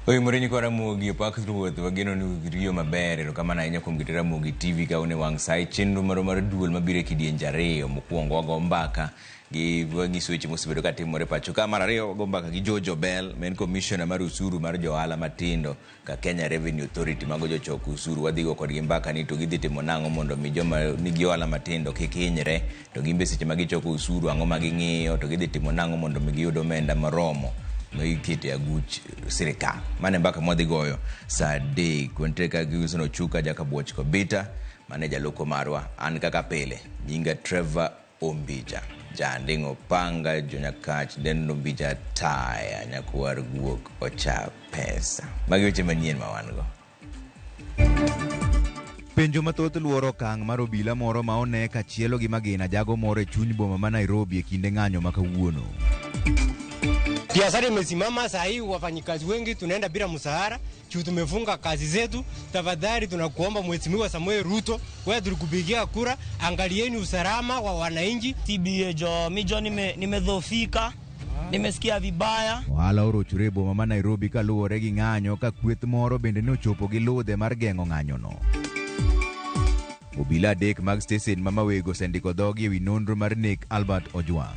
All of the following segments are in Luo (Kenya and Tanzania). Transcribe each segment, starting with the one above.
Oimore nyikwa Ramogi, opak ruoth, wageno ni uriyo maber. Erokamano ahinya kuom keto Ramogi TV ka une wang' sa e chenro marwa mar duol mabiro e kidienje ariyo. Mokwongo wago mbaka gi wanyiso weche mosebedo ka timore pacho ka. Mar ariyo wago mbaka gi George Obel, ma en commissioner mar usuru mar jo ohala matindo ka Kenya Revenue Authority, mago jochok usuru. Wadhi go kodgi mbaka ni to gidhi timo nang'o mondo mi joma nigi ohala matindo kik hinyre, to gin be seche ma gichoko usuru ang'o ma ging'iyo, to gidhi timo nang'o mondo mi giyud omenda moromo ma iketo e aguch sirikal. Mano e mbaka mwadhi goyo saa 3. Wantiere ka gi Wilson Ochuka Jakabuoch Kobita, mano e jaloko marwa. An kaka pile, nyinga Trevor Ombija. Janding' Opanga, Jonyakach, Dendo Ombija Taya, nyakwar guok ocha pesa. Magi weche manyien ma wan go. Penjo mathoth luoro okang' mar obila moro ma one ka chielo gi magina jago moro e chuny boma ma Nairobi e kinde ng'anyo ma kawuono. Biashara imesimama saa hii, wafanyikazi wengi tunaenda bila mshahara juu tumefunga kazi zetu. Tafadhali tunakuomba Mheshimiwa Samuel Ruto, wewe tulikupigia kura, angalieni usalama wa wananchi. TBA jo, mi jo nimedhoofika, nimesikia vibaya. Ohala orochore e boma ma Nairobi kaluwore gi ng'anyo ka kweth moro bende nochopo gi ludhe mar geng'o ng'anyono. Obila 3 mag stesen ma Mawego osendiko dhogi e wi nonro mar nek Albert Ojwang.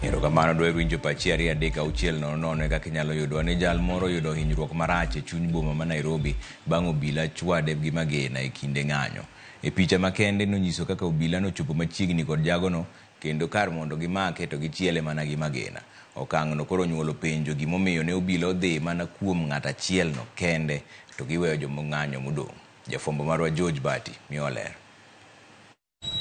Erokamano dwa winjo pachi 2 3 6 0 0 e kaka inyalo yudwa ni jal moro oyudo hinyruok marach e chuny boma ma Nairobi bang' obila chwade gi magina e kinde ng'anyo. E picha makende nonyiso kaka obila nochopo machiegni kod jagono kendo kar mondo gimake to gichiele mana gi magina. Okang'no koro onyuolo penjo gimomiyo ne obila odhi mana kuom ng'at achielno kende to giweyo jomong'anyo modong'. Jafwambo marwa George Bati miyowa ler.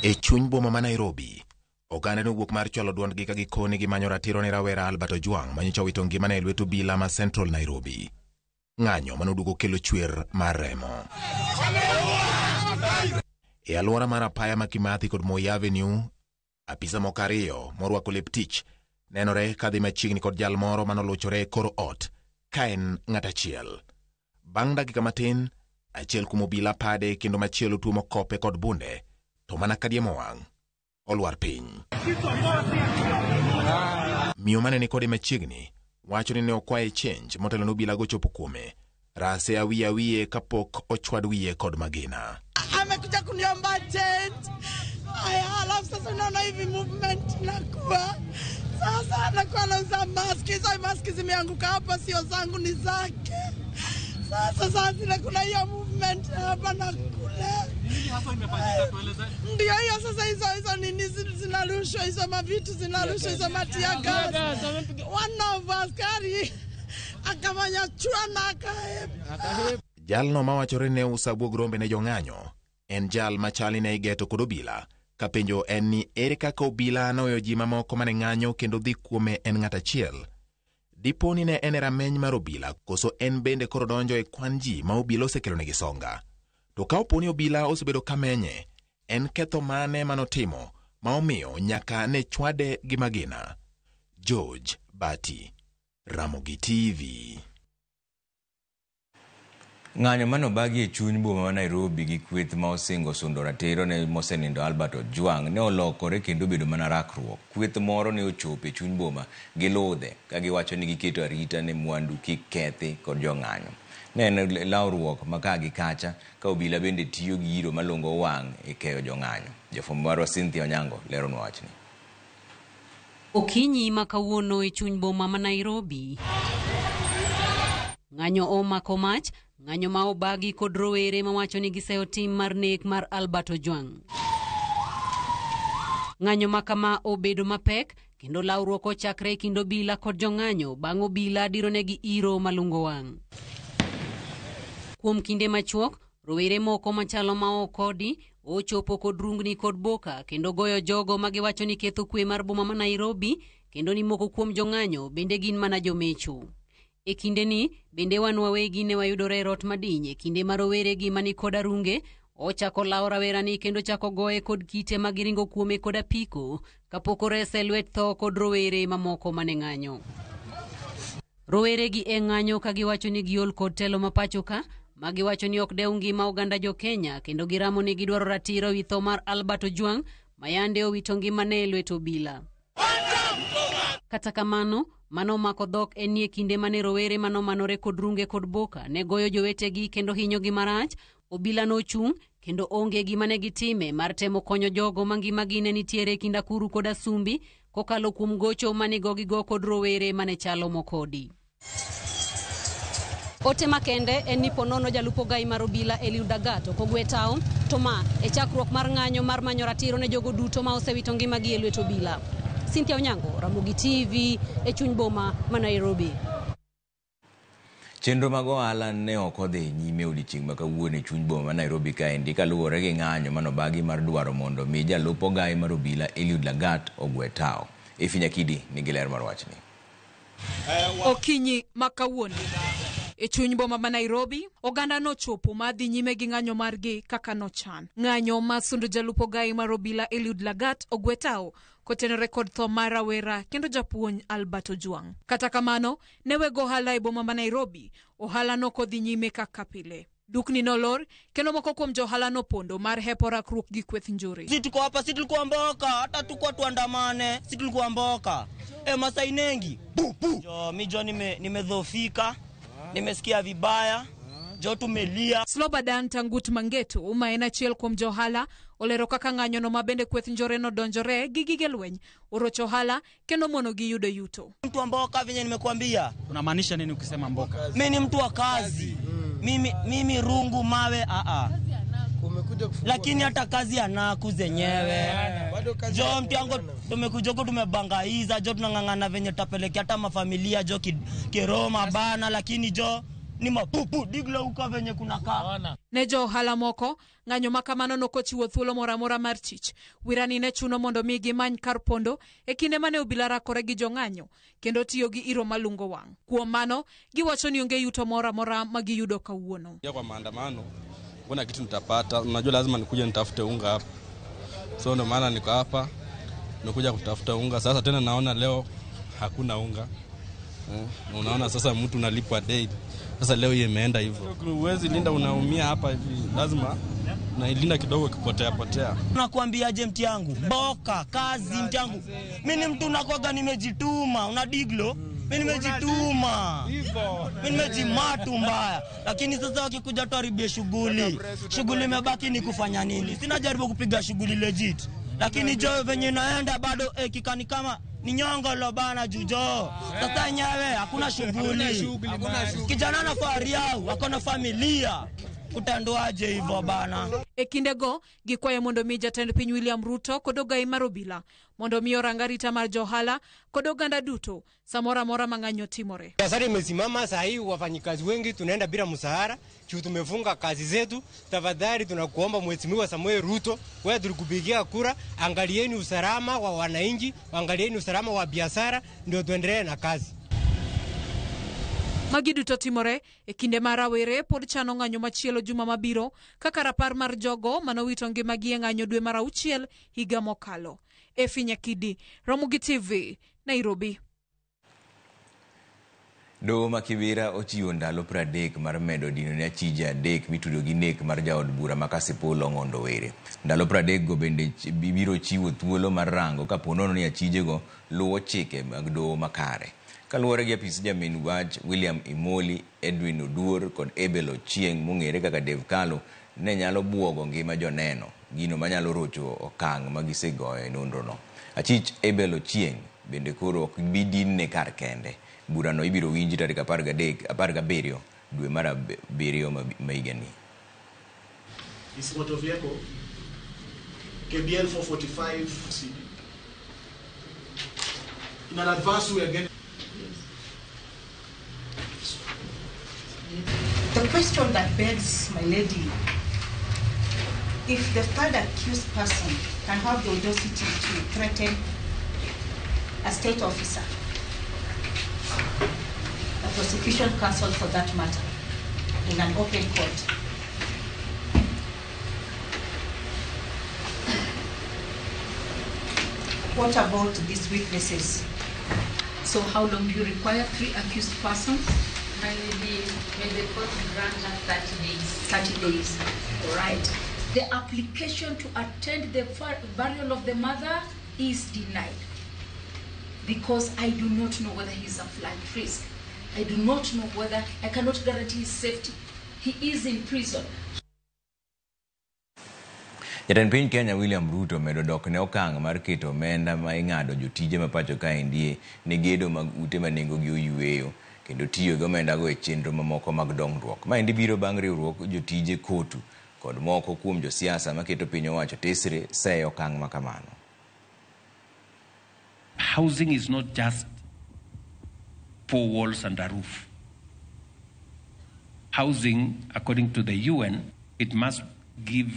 E chuny boma ma Nairobi, oganda nowuok mar chwalo duondgi ka gikoni gimanyo ratiro ne rawera Albert Ojwang manyocha owito ngimane e lwet obila ma Central Nairobi. Ng'anyo manoduogo kelo chwer mar remo. E alwora mar apaya ma Kimathi kod Moi Avenue, apisa moko 2 morwako lep tich nenore kadhi machiegni kod jal moro manoluchore e kor ot ka en ng'at achiel. Bang' dakika matin, achiel kuom obila pade kendo machielo tuomo kope kod bunde, to mana kadiemo wang' olwar piny. Miyo mane ni kode machiegni wacho ni ne okwaye change motelo ne obila gochopo kuome. Rase awiye awiye kapok ochwad wiye kod magina. Amekuja kuniomba change. Aya, alafu sasa unaona hivi movement nakuwa. Sasa anakuwa anauza maski, hizo maski zimeanguka hapa, sio zangu ni zake. Sasa sasa kuna hiyo movement hapa na kule. Ndio hiyo sasa, hizo hizo nini zinarushwa, hizo mavitu zinarushwa, hizo matia gas. One of askari akamanya chua na akahepa. Jalno mawachore ne uso abuog rombe ne jong'anyo en jal machali ne igeto kod obila. Kapenjo en ni ere kaka obila noweyo ji mamoko mane ng'anyo kendo dhi kuome en ng'at achiel. Dipo ni ne en e rameny mar obila koso en bende koro donjo e kwan ji ma obila osekelonegi songa. To ka opo ni obila osebedo ka menye, en ketho mane manotimo ma omiyo nyaka ne chwade gi magina? George Bati, Ramogi TV. Ng'anyo manobagi e chuny boma ma Nairobi gi kweth ma osingo sundo ratiro ne mosenindo Albert Ojwang ne olokore kendo obedo mana rakruok. Kweth moro ne ochopo e chuny boma gi ludhe ka giwacho ni giketo arita ne mwandu kik kethi kod jong'anyo. Ne en lawruok ma ka gi kacha ka obila bende tiyo gi iro malungo wang' e keyo jong'anyo. Jafwambo marwa Cynthia Onyango leronwa wachni. Okinyi ma kawuono e chuny boma ma Nairobi. Ng'anyo omako mach, ng'anyo ma obagi kod rowere mawacho ni giseyo tim mar nek mar Albert Ojwang. Ng'anyo ma kama obedo mapek kendo lawruok ochakre e kind obila kod jong'anyo bang' obila dironegi iro malungo wang'. Kuom kinde machuok, rowere moko machalo ma ok kodi ochopo kod rungni kod boka kendo goyo jogo ma giwacho ni ketho kwe mar boma ma Nairobi kendo ni moko kuom jong'anyo bende gin mana jomecho. E kindeni bende wan wawegi ne wayudore e rot madiny e kinde ma rowere gi mani kod arunge ochako lawo rawerani kendo chako goye kod kite ma giringo kuome kod apiko kapok orese e lwet tho kod rowere mamoko mane ng'anyo. Rowere gi e ng'anyo ka giwacho ni giol kod telo ma pacho ka ma giwacho ni ok dew ngima oganda jo Kenya kendo giramo ni gidwaro ratiro ewi tho mar Albert Ojwang mayande owito ngimane e lwet obila. Kata kamano, mano mako dhok en ni e kinde mane rowere manomanore kod runge kod boka ne goyo jowetegi kendo hinyogi marach, obila nochung' kendo onge gima ne gitime mar temo konyo jogo ma ngimagi ne nitiere e kind akuru kod asumbi kokalo kuom gocho manigogigo kod rowere mane chalo mokodi. Ote makende en ni ponono jalup ogai mar obila Eliud Lagat ok ogwe tao, to ma e chakruok mar ng'anyo mar manyo ratiro ne jogo duto ma osewito ngimagi e lwet obila. Cynthia Onyango, Ramogi TV, e chuny boma ma Nairobi. Chenro mag ohala ne ok odhi nyime odiechieng' ma kawuono e chuny boma ma Nairobi kaendi kaluwore gi ng'anyo manobagi mar dwaro mondo mi jalup ogai mar obila Eliud Lagat ogwe tao. Efi Nyakidi nigi ler mar wachni. Okinyi ma kawuono e chuny boma ma Nairobi, oganda nochopo ma dhi nyime gi ng'anyo margi kaka nochan. Ng'anyo ma sundo jalup ogai mar obila Eliud Lagat ogwe tao kotenore kod tho mar rawera kendo japuonj Albert Ojwang. Kata kamano, ne wego ohala e boma ma Nairobi, ohala nokodhi nyime kaka pile. Dukni nolor kendo moko kuom johala nopondo mar hepo rakruok gi kweth njuri. Si tuko hapa, si tulikuwa mboka, hata tuko tuandamane, si tulikuwa mboka. E, Masai nengi. Bu, bu. Jo, mi jo nimedhoofika, nimesikia vibaya, jo tumelia. Slobodan Tangut Mangeto ma en achiel kuom johala olero kaka ng'anyono ma bende kweth njore nodonjore gi gige lweny orocho ohala kendo mono gi yudo yuto. Mtu wa mboka venye nimekuambia. Unamaanisha nini ukisema mboka? Mimi ni mtu wa kazi. Mimi rungu mawe a. Lakini hata kazi anaku zenyewe. Jo mtu yangu tumekuja huko tumebangaiza, jo tunang'ang'ana venye tutapelekea hata mafamilia jo kiroma bana, lakini jo ni mapupu diglo huko venye kunakaa. Ne jo ohala moko, ng'anyo ma kamano nokochiwo thuolo moro amora mar tich. Wirani ne chuno mondo mi gimany kar pondo e kinde mane obila rakore gi jong'anyo kendo tiyo gi iro malungo wang'. Kuom mano, giwacho ni onge yuto moro amora ma giyudo kawuono. Kwa maandamano kuna kitu nitapata, unajua lazima nikuje nitafute unga hapa. So ndio maana niko hapa, nimekuja kutafuta unga. Sasa tena naona leo hakuna unga. Unaona sasa mtu unalipwa daily. Sasa leo hii imeenda hivyo. Huwezi linda, unaumia hapa hivi. Lazima nailinda kidogo kipotea potea. Nakwambiaje mti yangu? Mboka, kazi mti yangu. Mimi ni mtu nakoga nimejituma, una diglo? Mimi nimejituma. Mimi nimejimatu mbaya. Lakini sasa wakikuja tuharibie shughuli. Shughuli imebaki ni kufanya nini? Sina jaribu kupiga shughuli legit. Lakini jo venye naenda bado kikani kama ni nyongo lo bana jujo. Sasa nyawe hakuna shughuli. Kijana na fariau, akona familia. Utandoaje hivyo bana? E kindego gikwayo mondo mi jatend piny William Ruto kod ogai mar obila mondo mi orang arita mar johala kod oganda duto samoro amora ma ng'anyo timore. Biashara imesimama saa hii, wafanyikazi wengi tunaenda bila mshahara, juu tumefunga kazi zetu. Tafadhali tunakuomba Mheshimiwa Samuel Ruto, wewe tulikupigia kura, angalieni usalama wa wananchi, angalieni usalama wa biashara ndio tuendelee na kazi. Magi duto timore e kinde ma rawere pod chano ng'anyo machielo juma mabiro kaka rapar mar jogo manowito ngimagi e ng'anyo dwe mar auchiel higa mokalo. Efi Nyakidi, Ramogi TV, Nairobi. Doho ma Kibera ochiwo ndalo 30 mar medo dino ne achije 3 mitudo gi nek mar jaod bura ma Kasipul Ong'ondo Were. Ndalo 30 go bende biro chiwo thuolo mar rango kapo nono ni achijego luwo chike mag doho makare. Kaluwore gi apis jamin wach William Imoli, Edwin Oduor kod Abel Ochieng' mong'ere kaka Dave Kalo ne nyalo buogo ngima joneno, gino manyalo rocho okang' ma gisegoyo e nonrono. Achich Abel Ochieng' bende koro ok bi dinne kar kende. Burano ibiro winji tarik 17 dwe mar 7 ma higani. This motor vehicle KBL 445 CD. In an advance we are getting. The question that begs, my lady, if the third accused person can have the audacity to threaten a state officer, a prosecution counsel for that matter, in an open court, what about these witnesses? So how long do you require 3 accused persons? My lady, may the court grant us 30 days. 30 days, all right. The application to attend the burial of the mother is denied because I do not know whether he is a flight risk. I do not know whether, I cannot guarantee his safety. He is in prison. Jatend piny Kenya William Ruto omedo dok ne okang' mar keto omenda ma ing'ado jotije ma pacho kaendie ne gedo mag ute ma nengogi oyueyo kendo tiyo gi omendago e chenro mamoko mag dongruok. Maendi biro bang' riwruok jotije KOTU kod moko kuom josiasa maketo piny owacho tesre seyo okang' ma kamano. Housing is not just four walls and a roof. Housing, according to the UN, it must give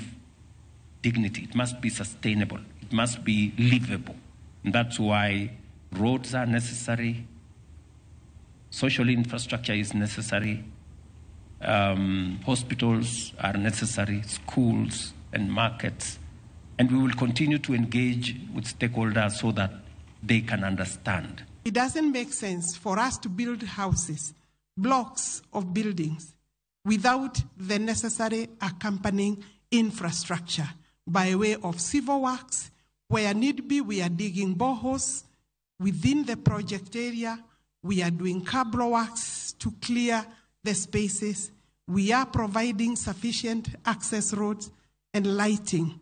dignity. It must be sustainable. It must be livable. And that's why roads are necessary, social infrastructure is necessary, hospitals are necessary, schools and markets. And we will continue to engage with stakeholders so that they can understand. It doesn't make sense for us to build houses, blocks of buildings, without the necessary accompanying infrastructure by way of civil works. Where need be, we are digging boreholes within the project area. We are doing cabro works to clear the spaces. We are providing sufficient access roads and lighting.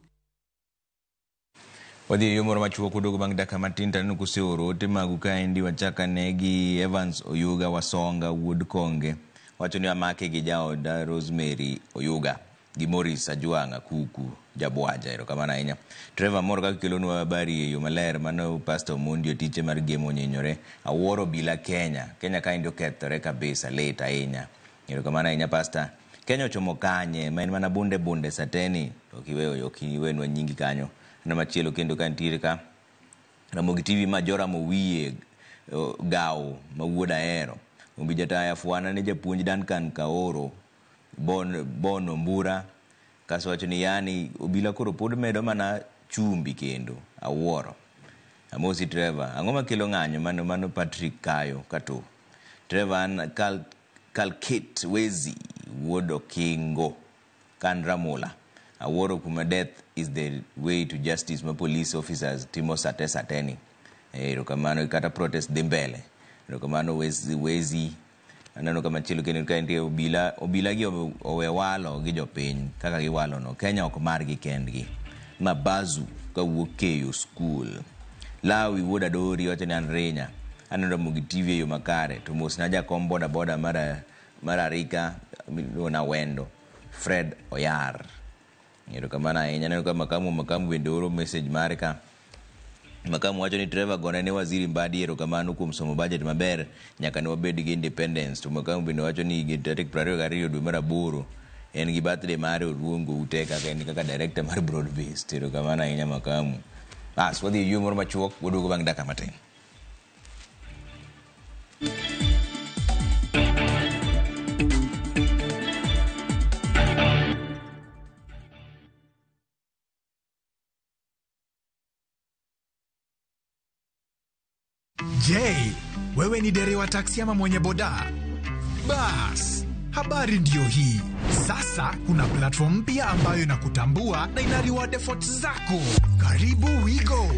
Wadhi e yo moro machuok udogo bang' dakika matin to aneno kuseoro ote magu kaendi wachak ane gi Evans Oyuga Wasonga wuod Konge wacho ni amake gi jaoda Rosemary Oyuga gi Morris Ajwang' Akuku Jabwaja. Erokamano ahinya. Trevor mor kaka kelonwa habari e yo maler. Mano Pastor Omondi otiche mar Gemo onyinyore. Awuoro obila Kenya. Kenya kaendi okethore kabisa, lit ahinya. Erokamano ahinya Pastor. Kenya ochomo kanye? Ma en mana bunde bunde sateni. Ok iweyo, ok iwenwa nyingi kanyo. Aneno machielo kendo ka nitiere ka Ramogi TV ma Joram Owiye Gawo ma wuod Ahero. Ombi Jataya Fwana ne japuonj Duncan Kaoro Bono Mbura kaso wacho ni yani obila koro pod medo mana chumbi kendo awuoro. Amosi Trevor, ang'o makelo ng'anyo mano Patrick Kayo Kato. Trevor an Kalkit Wezi wuod Okingo kan Ramula. Awuoro kuma death is the way to justice ma police officers timo sate sateni. Erokamano kata protest dhi mbele. Erokamano Wezi. Aneno kama chielo kendo ka nitie obila gi owe walo gi jopiny kaka giwalo no. Kenya ok margi kendgi. Mabazu kawuok Keyo School. Lawi wuod Adori wacho ni an Rinya. Aneno Ramogi TV e yo makare. To mosna jakom boda boda mar Arika miluongo na Wendo Fred Oyar. Erokamano ahinya. Aneno ka Makamu bende oro message mare ka. Makamu wacho ni Trevor gone ne Waziri Mbadi erokamano kuom somo budget maber nyaka ne wabed gi independence. To Makamu bende wacho ni tarik 22 dwe mar 8 en gi birthday mare oluongo ute kaka en kaka director mar broad based. Erokamano ahinya Makamu. Bas wadhi e yo moro machuok waduogo bang' dakika matin. Je, wewe ni dereva taksi ama mwenye boda? Bas, habari ndiyo hii. Sasa kuna platform mpya ambayo inakutambua na ina reward efforts zako. Karibu WeGo.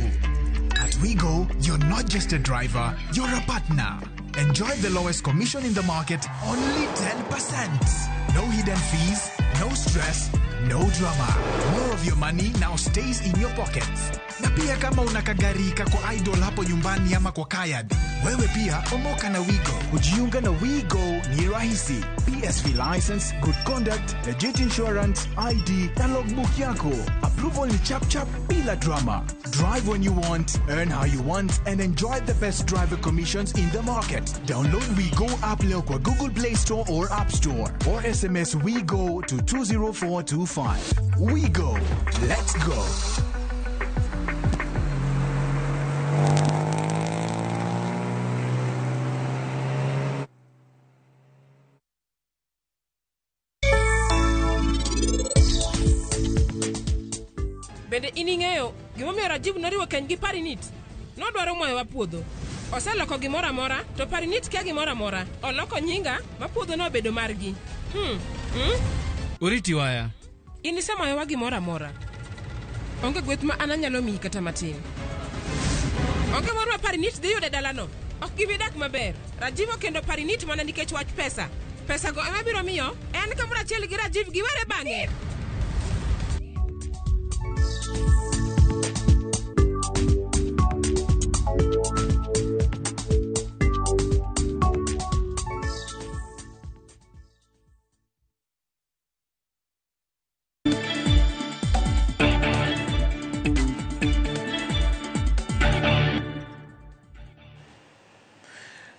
At WeGo, you're not just a driver, you're a partner. Enjoy the lowest commission in the market, only 10%. No hidden fees, no stress, no drama. More of your money now stays in your pockets. Na pia kama una kagari kako idol hapo nyumbani ama kwa kayad, wewe pia omoka na WeGo. Kujiunga na WeGo ni rahisi. PSV license, good conduct, legit insurance, ID na logbook yako. Approval ni chap chap bila drama. Drive when you want, earn how you want, and enjoy the best driver commissions in the market. Download WeGo app leo kwa Google Play Store or App Store, or SMS WeGo to 20425. WeGo. Let's go. Bende in ing'eyo gimomiyo Rajiv noriwo keny gi Parinit? Nodwaro moyowa puodho. Oseloko gimoro amora to Parinit kia gimoro amora. Oloko nyinga ma puodho nobedo margi. Oriti waya. In isemayowa gimoro amora. Onge gweth ma an anyalo miyi kata matin. Onge mor ma Parinit dhi yudo e dalano. Ok gibi dak maber. Rajiv okendo Parinit mana nikech wach pesa. Pesago ema biro miyo en kamoro achiel gi Rajiv giwere bang'e.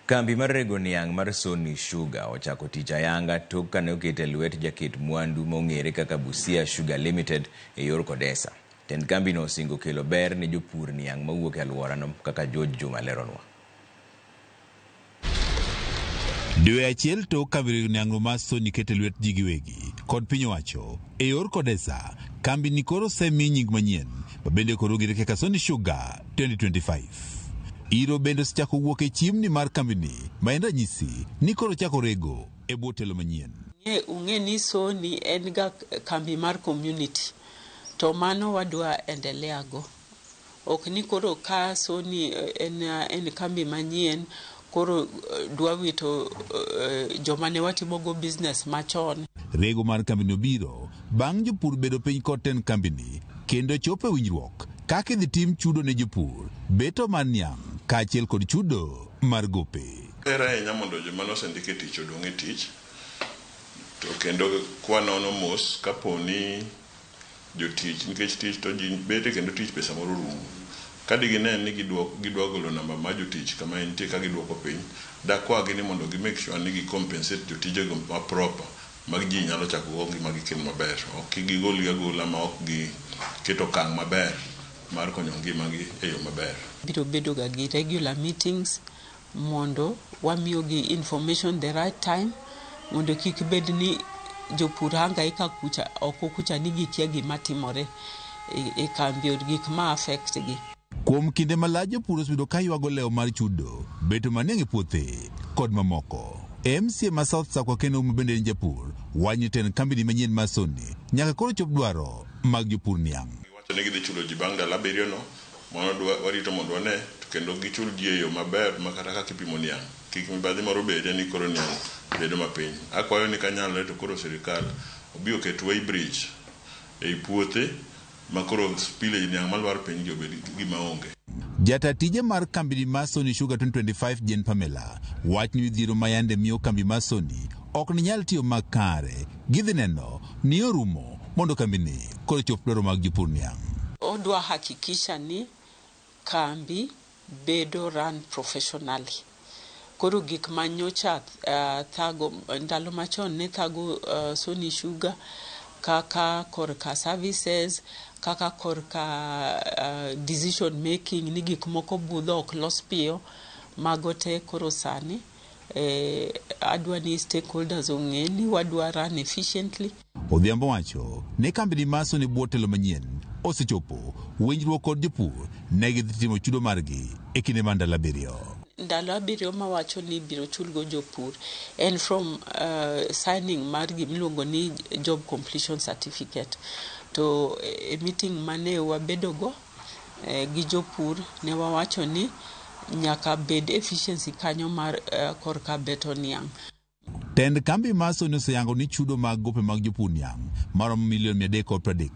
Kambi mar rego niang' mar Sony Sugar ochako tich ayanga tok kane okete e lwet jaket mwandu mong'ere kaka Busia Sugar Limited e yor Kodesa. Tend kambino osingo kelo ber ne jopur niang' mawuok e alworano kaka George Juma leronwa. Dwe achiel tok kambi rego niang'no mar Sony keto e lwet ji giwegi kod piny owacho e yor Kodesa, kambi ni koro osemi nying manyien ma bende koro ong'ere kaka Sony Sugar 2025. Iro bende osechako wuok e chimni mar kambini ma en ranyisi ni koro ochako rego e bwo telo manyien. Ung'e ni Sony en ga kambi mar community to mano wadwa endelea go. Ok ni koro ka Sony en kambi manyien koro dwa wito joma ne watimogo business machon. Rego mar kambini obiro bang' jopur bedo piny kod tend kambini kendo chopo e winjruok kaka idhi tim chudo ne jopur, beto mar niang' kaachiel kod chudo mar gope. Ber ahinya mondo joma nosendik e tich odong' e tich, to kendo kwanono mos kapo ni jotich nikech tich to ji bete kendo tich pesa moro rumo. Ka digine ni gidwa golo namba mar jotich kama entie ka giduoko piny, dakwagi ni mondo gi make sure ni gi compensate jotijego ma proper mag ji nyalo chako go ngimagi kendo maber. Ok gigolgi agola ma ok giketo okang' maber mar konyo ngimagi e yo maber. Biro bedo ga gi regular meetings mondo wamiyogi information the right time mondo kik bed ni jopur hangaika kucha oko kucha ni gikia gima timore e kambi or gik ma affect gi. Kuom kinde malach jopur osebedo ka ywago lewo mar chudo, beto mar niang' e puothe kod mamoko. MCA ma South Sakwa kendo ma bende en japur, wacho ni tend kambini manyien mar Sony nyaka koro chop dwaro mag jopur niang'. Giwacho ni gidhi chulo ji bang' ndalo abiriyo no, mano warito mondo wane to kendo gichul ji e yo maber ma kata kaka ipimo niang' kik mibadhi moro bedie ni koro niang' bedo mapiny. Akwayo ni kanyalore to koro sirikal obi oket weighbridge ei puothe ma koro spillage niang' malwar piny gi obed gima onge. Jata tije mar kambini mar Sony Sugar 2025 Jane Pamela wach ni midhiero ma yande miyo kambi mar Sony ok ni nyal tiyo makare gidhi neno ni orumo mondo kambini koro chop dwaro mag jopur niang'. Odwa hakikisha ni kambi bedo run professionally. Koro gik ma nyocha thago ndalo machon ne thago Sony Sugar kaka korka services, kaka korka decision making ni gik moko budho ok los piyo, mago te koro sani adwa ni stakeholders ong'e ni wadwa run efficiently. Odhiambo wacho ni kambini mar Sony bwo telo manyien osechopo winjruok kod jopur ne gidhi timo chudo margi e kinde mar ndalo abiriyo. Ndalo abiriyo mawacho ni ibiro chulgo jopur en from signing mar gimiluongo ni job completion certificate. To e meeting mane wabedogo gi jopur ne wawacho ni nyaka bed efficiency kanyo mar korka beto niang'. Tend kambi mar Sony oseyango ni chudo mag gope mag jopur niang' maromo milion 330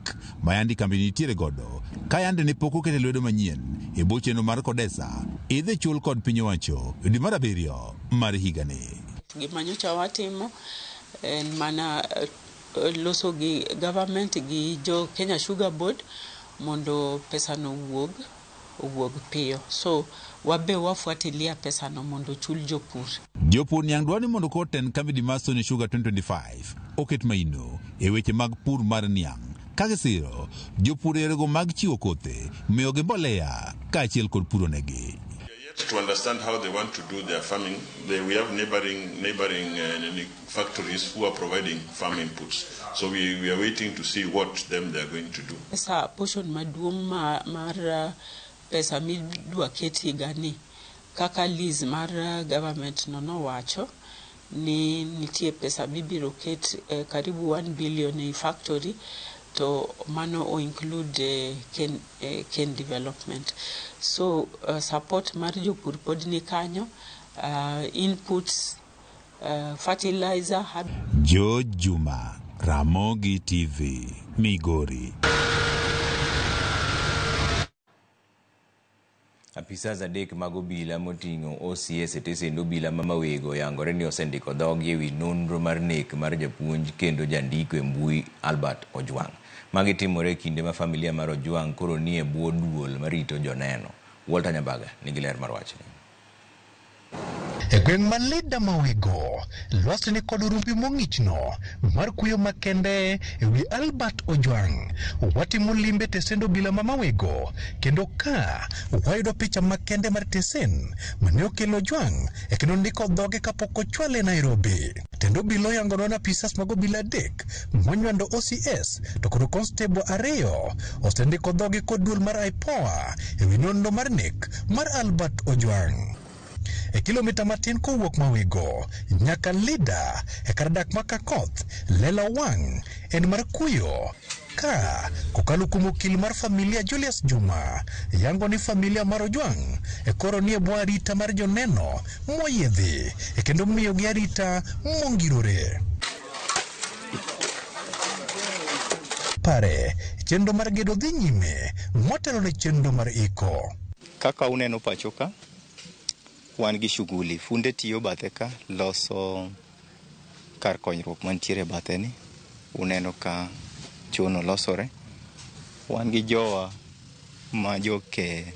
ma yandi kambi nitiere godo ka yande ne pok okete lwedo manyien e bwo chenro mar Kodesa idhi chul kod piny owacho e dwe mar abiriyo mar higani. Gima nyocha watimo en mana loso gi government gi jo Kenya Sugar Board mondo pesano owuog piyo. So wabe wafuatilia pesano mondo ochul jopur. Jopur niang' dwaro ni mondo koro tend kambi mar Sony Sugar 2025 oket maino e weche mag pur mar niang' ka gisiro jopur e yorego mag chiwo kothe, miyogi mbolea kaachiel kod puro negi. Yet to understand how they want to do their farming, we have neighboring factories who are providing farm inputs. So we are waiting to see what them they are going to do. Pesa portion maduong' mar pesa midwa ket higani kaka lease mar government no nowacho ni nitie pesa mibiro ket karibu 1 billion e factory. To mano o include cane development. So support mar jopur pod ni kanyo, inputs, fertilizer. George Juma, Ramogi TV, Migori. Apisas 3 mag obila moting'o OCS e tesend obila ma Mawego oyangore ni osendiko dhogi ewi nonro mar nek mar japuonj kendo jandiko e mbui Albert Ojwang. Magi timore e kinde ma familia mar Ojwang koro ni e bwo duol marito joneno. Walter Nyambaga nigi ler mar wachni. E gweng' ma Lida Mawego, lwasi ni kod rumbi mong'ichno mar kuyo makende ewi Albert Ojwang. Watimo limbe tesend obila ma Mawego kendo ka wayudo picha makende mar tesen mane okelo Ojwang e kendo ndiko dhoge kapok ochwale Nairobi. Tend obila oyangonwa ni apisas mag obila 3 monywando OCS to kod constable 2 osendiko dhogi kod duol mar IPOA ewi nonro mar nek mar Albert Ojwang. E kilomita matin kowuok Mawego nyaka Lida e kar dak ma Kakoth, lela wang' en mar kuyo ka kokalo kuom okil mar familia Julius Juma yango ni familia mar Ojwang e koro ni e bwo arita mar joneno moyiedhi e kendo miyogi arita mongirore. Pare chenro mar gedo dhi nyime motelo ne chenro mar iko. Kaka uneno pacho ka, wan gi shughuli, funde tiyo bathe ka loso kar konyruok mantiere bathe ni. Uneno ka chono losore. Wan gi jowa ma joke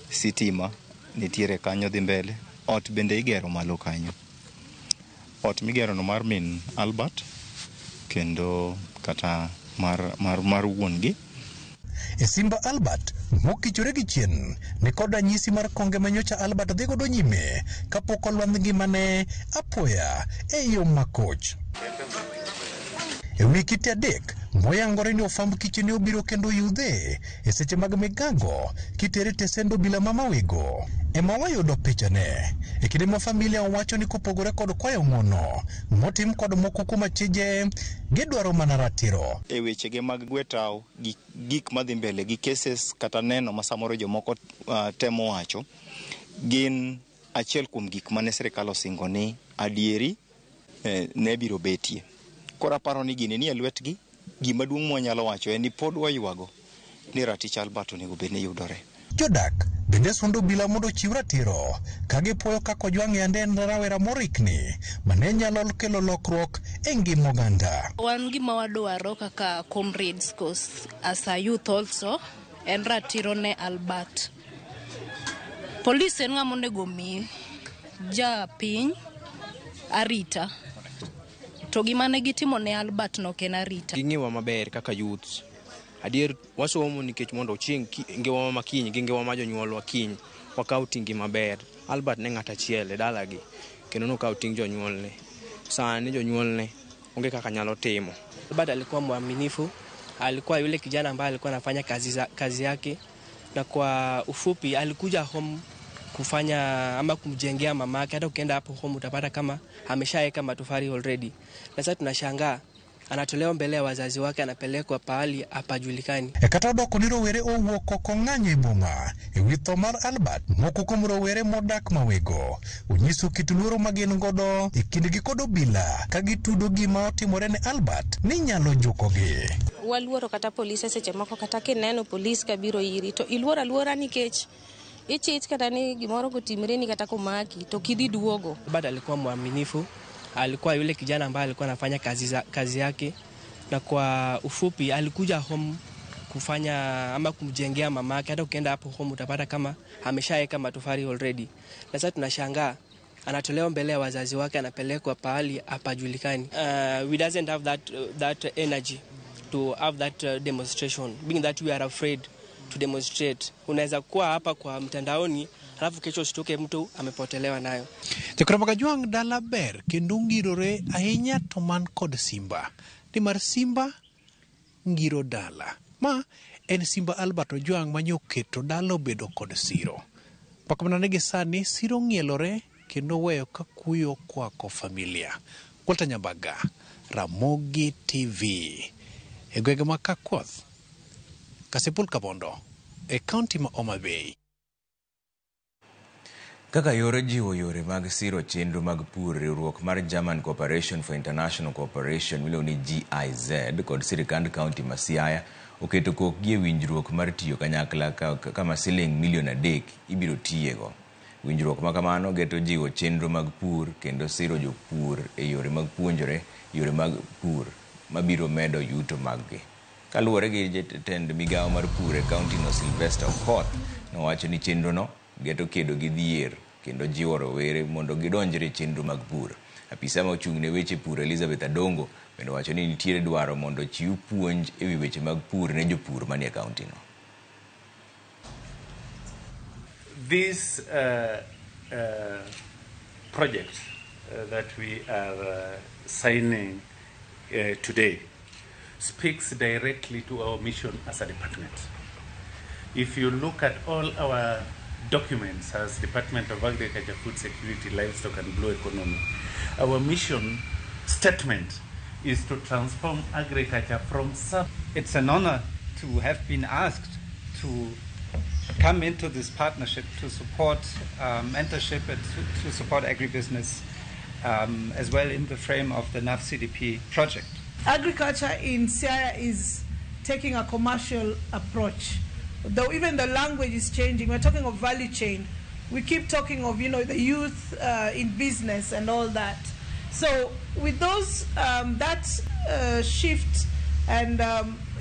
sitima nitiere kanyo dhi mbele. Ot bende igero malo kanyo. Ot migero no mar min Albert kendo kata mar wuon gi. E Simba Albert mokichore gi chien ni kod ranyisi mar konge manyocha Albert dhi godo nyime kapok olwand ngimane apoya e yo makoch. E wi kite 3 moyangore ni ofwamb kiche ne obiro kendo yudhe e seche mag migago kitere tesend obila ma Mawego ema wayudo pichane e kinde ma familia owacho ni kopogore kod kwayo ng'uono motim kod moko kuom achije gidwaro mana ratiro. E wechege mag gwetao gi gik madhi mbele gi cases kata neno ma samoro jomoko temo wacho gin achiel kuom gik mane sirikal osingo ni adieri ne biro betie. Koro aparo ni gini ni e lwetgi. Gima duong' mwanyalo wacho en ni pod waywago ni ratich Albert onego bed ni yudore. Jodak bende sundo obila mondo ochiw ratiro ka gipuoyo kaka Ojwang yande en rawera morikni mane nyalo kelo lokruok e ngima oganda. Wan gima wadwaro kaka comrades, cause as a youth also, en ratiro ne Albert. Police en ng'ama onego mi japiny arita. To gima ne gitimo ne Albert no ok en arita. Ging'iwa maber kaka youths. Adier wasomo nikech mondo chieng' ngimawa ma kiny gi ngimawa ma jonyuolwa kiny wakaw ting' maber. Albert ne ng'at achiel e dalagi kendo nokawo ting' jonyuolne. Sani jonyuolne onge kaka nyalo timo. Albert alikuwa mwaminifu, alikuwa yule kijana ambaye alikuwa anafanya kazi yake, na kwa ufupi alikuja home kufanya ama kumjengea mamake. Hata ukienda hapo home utapata kama ameshaweka matofali already. Na sasa tunashangaa anatolewa mbele ya wazazi wake, anapelekwa pahali hapajulikani. E kata odoko ni rowere owuok oko ng'anyo e boma e wi tho mar Albert, moko kuom rowere modak Mawego onyiso kit luoro ma gin godo e kindgi kod obila ka gitudo gima otimore ne Albert ni nyalo jukogi. Waluoro kata polise seche moko, kata kineno polis kabiro iri to iluoro aluora nikech ichich kata ni gimoro kotimre ni kata komaki to kidhi duogo. Albert alikuwa mwaminifu, alikuwa yule kijana ambaye alikuwa anafanya kazi yake, na kwa ufupi alikuja home kufanya ama kumjengea mamake. Hata ukienda hapo home utapata kama ameshaweka matofali already. Na sasa tunashangaa anatolewa mbele ya wazazi wake, anapelekwa pahali hapajulikani. We doesn't have that energy to have that demonstration, being that we are afraid to demonstrate. Unaweza kuwa hapa kwa mtandaoni alafu kesho usitoke mtu amepotelewa nayo. Jokramaka Jwang' dala ber kendo ngirore ahinya to man kod simba. Nimar simba ngiro dala. Ma en simba Albert Ojwang' manyoketo dala obedo kod siro. Pak mana negi sani siro ng'ielore kendo weyo ka kuyo kwako familia. Walter Nyambaga, Ramogi TV, e gwenge ma Kakwoth, Kasipul Kabondo e kaunti ma Homa Bay. Kaka yor jiwo yore mag siro chenro mag pur, riwruok mar German Cooperation for International Cooperation miluongo ni GIZ kod sirikand kaunti ma Siaya oketo kokgi e winjruok mar tiyo kanyakla kama siling milion 3 ibiro tiyego. Winjruok ma kamano geto jiwo chenro mag pur kendo siro jopur e yore mag puonjore yore mag pur mabiro medo yuto maggi. Kaluwore gi jatend migawo mar pur e kaunti no Sylvester Okoth, nowacho ni chenrono geto kedo gi dhier kendo jiwo rowere mondo gidonjre e chenro mag pur. Apisa ma ochung' ne weche pur Elizabeth Adongo bende owacho ni nitiere dwaro mondo chiw puonj e wi weche mag pur ne jopur manie kaunti no. This project that we are signing today speaks directly to our mission as a department. If you look at all our documents as Department of Agriculture, Food Security, Livestock and Blue Economy, our mission statement is to transform agriculture from sub. It's an honor to have been asked to come into this partnership to support mentorship and to support agribusiness as well in the frame of the NAVCDP project. Agriculture in Siaya is taking a commercial approach. Though even the language is changing, we're talking of value chain. We keep talking of, the youth in business and all that. So with those, that shift and,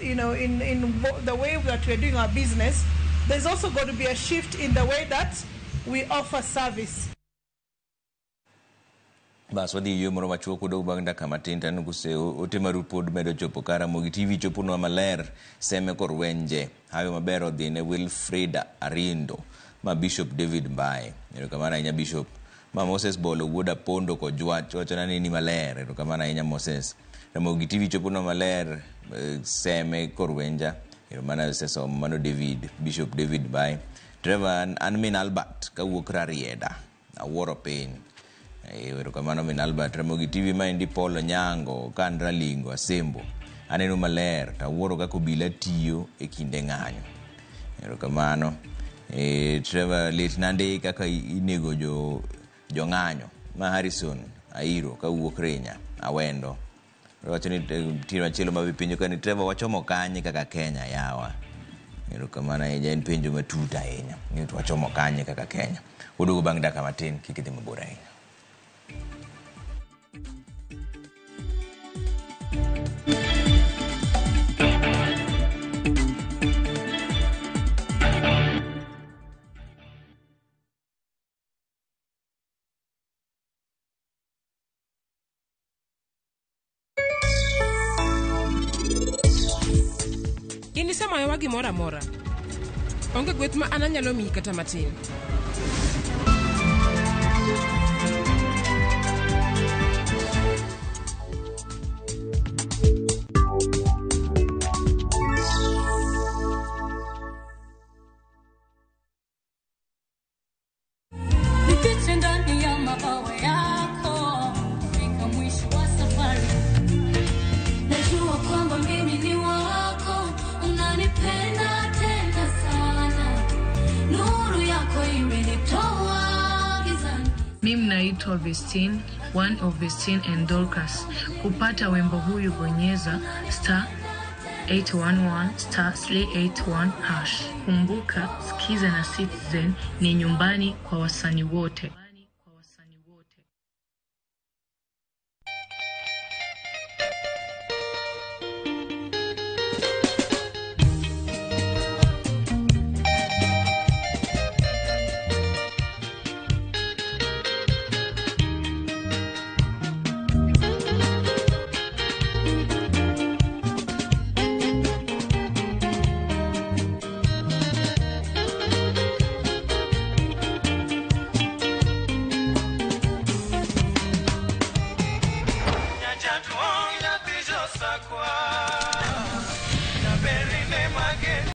in the way that we're doing our business, there's also going to be a shift in the way that we offer service. Bas wadhi yo moro machuok udog bang' dakika matin to aneno kose ote maru pod medo chopo ka Ramogi TV choponwa maler seme kor wenje hayo maber odhi ne Wilfrida Arindo ma Bishop David Mbae. Erokamano ahinya Bishop. Ma Moses Bolo wuod Apondo Kojwach wachona ni ni maler. Erokamano ahinya Moses. Ramogi TV choponwa maler seme kor wenja. Erokamano osesomo mano David, Bishop David Mbae. Trevor an min Albert kawuok Rarieda. Awuoro piny. Erokamano min Albert. Ramogi TV maendi Paul Onyango ka an Ralingo Asembo. Aneno maler to awuoro kaka obila tiyo e kinde ng'anyo. Erokamano. Trevor lit nande kaka inego jong'anyo. Ma Harrison Airo kawuok Rinya Awendo. Wacho ni nitie machielo ma penjo ka ni Trevor wachomo kanye kaka Kenya yawa. Erokamano ahinya, en penjo matut ahinya. Ni to wachomo kanye kaka Kenya. Waduogo bang' dakika matin, kik idhi mabor ahinya. Inisemayowa gimoro amora. Onge gweth ma an anyalo miyi kata matin. Nifiche ndani ya mabawa yako fika mwisho wa safari. Najua kwamba mimi ni wako, unanipenda tena sana. Nuru yako imenitoa gizani. Mimi naitwa Vestine, one of Vestine and Dorcas. Kupata wimbo huyu bonyeza star 811 star 381 hash. Kumbuka, Skiza na Citizen ni nyumbani kwa wasanii wote.